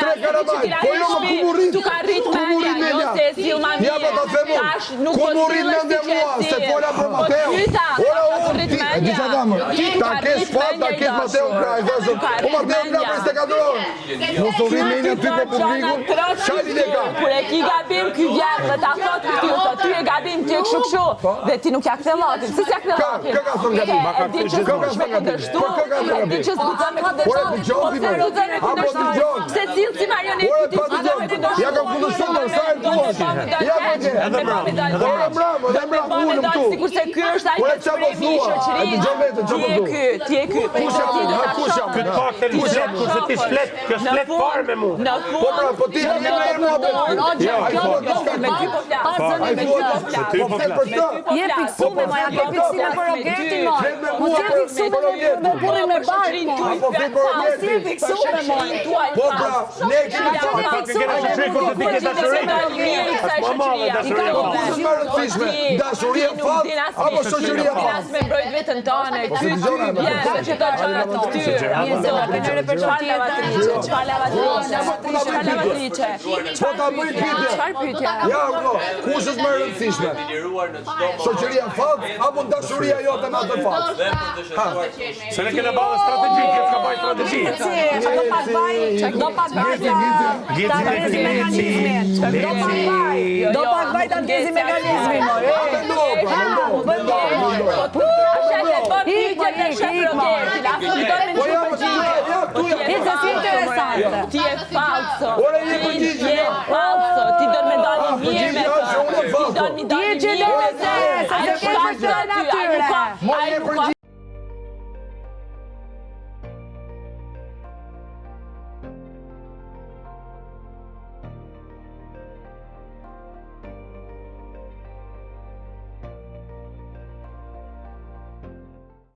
mendja, Tre se ti që kalamaj. ti Po jo, rrit më ku mu rrit? Tu ka rrit Ku mu rrit mendja, jo mendja? se e sill ma Ja, mirë. po ta them unë. Tash nuk Ku po mu rrit sillesh mendja si që e mua, se sill. fola për Po Mateo. pyeta, Ora ta ka unë, rrit ti, e di mendja. çfarë thamë? Ti tu Ta ka kesh rrit fat, ta mendja i kesh Mateo dashur. krah, i thashë. Tu ka Po rrit Mateo krah mendja. për 24 orë. Mos u rrit mendja ty për publikun. Çfarë lidhje ka? Kur e ki gabim, ky vjen dhe ta thot këty, të ty e gabim, ti e kështu kështu. Dhe ti nuk ja kthe llafin. Pse s'ja kthe Ka, llafin? kë ka thënë gabim? E di që Kë ka s'guxon me thënë gabim? kundërshtu, Po kë ka thënë e di gabim? që s'guxon me Ore, kundërshtu. dëgjon Po ti, pse more. guxon me Apo kundërshtu? dëgjon. Pse sill si marionetë Ore, ti pa s'guxon me dëgjon. kundërshtu? Ja kam kundërshtuar, sa e Do thua? me pa me dal Ja po keq, gje. do me pa me dal Ore keq. mbramo, Do dhe me mbramo, pa me ulëm dal këtu. sikurse ky është ai Ore, çfarë po best friend i thua? E shoqërisë. dëgjon veten, çfarë Ti po je thua? ky, ti je ky. Kush jam Ti unë? do Ha, ta kush jam shohësh. unë? Këtë pak të Ti do flet, ta kurse ti shohësh. s'flet, kjo Në s'flet fund- fare me mua. Në Po pra, fund, po ti do je të me mua përdor. po. Jo, Ai kjo thua do diçka. Me ty po flas. Pa zënë Ai me thua ty. diçka. Po ty Po po flet flas. për këtë. Je fiksume, ma ja ke fiksime për Rogertin, moj. Flet me Mos mua je për fiksume për me Rogertin. me burrin me bark, moj. Po flet për Mos je Rogertin. fiksume, moj. Po pra, ne kemi Qa fat. je fiksume Kena me shoqëri kurse ti ke dashuri. Është më madhe dashuria. Po kush është më e rëndësishme? Dashuria fat apo shoqëria Ti fat? as me mbrojt veten tënde, Po ky se ty dëgjona, vjen me që do çfarë të ftyrë. Mirë, se na ke në repertor Çfarë lavatriçe, çfarë lavatriçe, Po ta bëj çfarë pyetje. lavatriçe. Po ta bëj pyetje. Çfarë pyetje? Ja, bro, kush është më e rëndësishme? Shoqëria fat apo dashuria jote me atë fat? Se ne kena ballë strategji, kjo s'ka bajt strategji. Do pak vaj, do pak vaj ta ta ndezi mekanizmin. Do pak vaj, do pak vaj ta ndezi mekanizmin, moj. A mendo, pra, mendo, mendo, mendo. Po Asha se bën Ik, pyetje dhe ik, shef ik, Rogertin, a nuk do me Po ja, ndryshu po përgjigje. ja, këtu ja. Ti Ti se si interesante. Ti je falso. Ore, je Ti përgjigje, je ja. falso. Ti do me dalë Ah, mirë me përgjigje të. është që unë jam Ti falso. do mi dalë Ti je mirë me të.